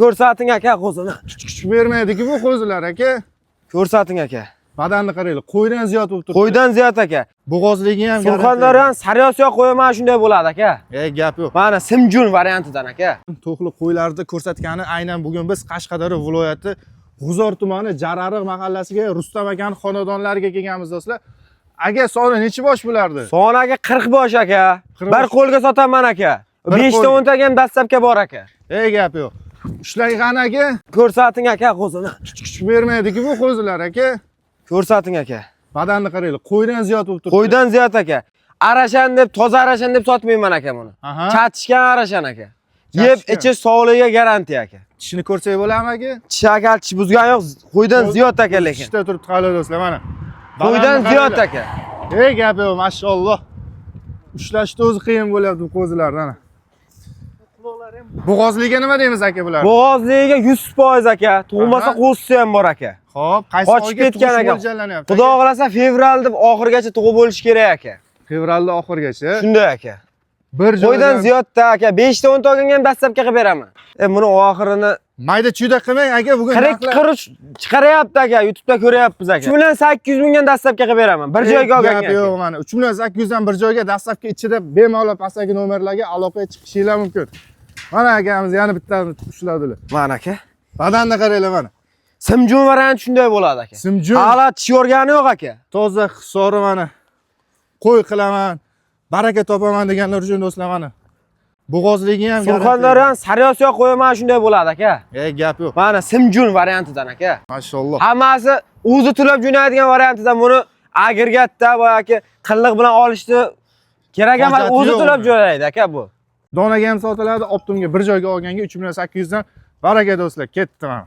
Ko'rsating aka qo'zini. Kuch bermaydi-ku bu qo'zilar aka. Ko'rsating aka. Badanni qaranglar, qo'ydan ziyod bo'lib turibdi. Qo'ydan ziyod aka. Bo'g'ozligi ham Surxondaryoning Sariyosiyo qo'yi mana shunday bo'ladi aka. Gap yo'q. Mana Simjun variantidan aka. To'qli qo'ylarni ko'rsatgani aynan bugun biz Qashqadaryo viloyati G'uzor tumani Jarariq mahallasiga Rustam akani xonadonlariga kelganmiz do'stlar. Aka, soni nechi bosh bulardi? Son aka 40 bosh aka. 40 Bir bosh. qo'lga sotaman aka. Bir 5 ta qo'lga. 10 taga ham dastlabki bor aka. Gap yo'q. Ushlagani aka, Ko'rsating aka qo'zini. kuch bermaydi-ku bu qo'zilar aka. Ko'rsating aka. Badanni qaranglar, qo'ydan ziyod bo'lib turibdi. Qo'ydan ziyod aka. Arashan deb, toza arashan deb sotmayman aka buni. Aha. Chatishgan arashan aka. Yeb Chatishgan. ichish sog'ligiga garantiya aka. Tishini ko'rsak bo'ladimi aka? Tish aka tish buzgan yo'q, qo'ydan ziyod aka lekin. Tishda turibdi hali do'stlar mana. Qo'ydan Badanni ziyod qaranglar. aka. Gap yo'q, mashalloh. Ushlashda o'zi qiyin bo'lyapti bu qo'zilarni ana. Bo'g'ozligiga nima deymiz aka bular? Bo'g'ozligiga 100% aka. Tug'masa Aha. qo'zisi ham bor aka. Xo'p, qaysi Qochib oyga ketgan tug'ish aka. mo'ljallanyapti? Xudo xohlasa fevral deb oxirigacha tug'ib bo'lishi kerak aka. Fevralda oxirigacha. Shunday aka. Bir Qo'ydan joydan ziyodda aka. 5 ta 10 ta olganga ham dastlabki qilib beraman. Buni oxirini mayda chuyda qilmang aka bugun 40 43 chiqaryapti aka. YouTube'da ko'ryapmiz aka. 3 million 800 mingdan dastlabki qilib beraman. Bir joyga olganga. Gap yo'q mana 3 million 800 dan bir joyga dastlabki ichida bemalol pastdagi nomerlarga aloqaga chiqishinglar mumkin. Mana akamiz yana bittasini ushladilar. Mana aka. Badanni qaranglar mana. Simjun variant shunday bo'ladi aka. Simjun Hali tish yorgani yo'q aka. toza hisori mana. Qo'y qilaman, baraka topaman deganlar uchun do'stlar mana. Bo'g'ozligi ham Surxondaryoning Sariyosiyo qo'yi mana shunday bo'ladi aka. Gap yo'q. Mana Simjun variantidan aka. Mashalloh. Hammasi o'zi to'lab jo'naydigan variantidan buni agregatda boyagi qilliq bilan olishni kerak emas, Hojati o'zi yo'q to'lab uni. jo'naydi aka bu. Donaga ham sotiladi, optimga bir joyga olganga 3 million 800 dan baraka do'stlar, ketdi mana.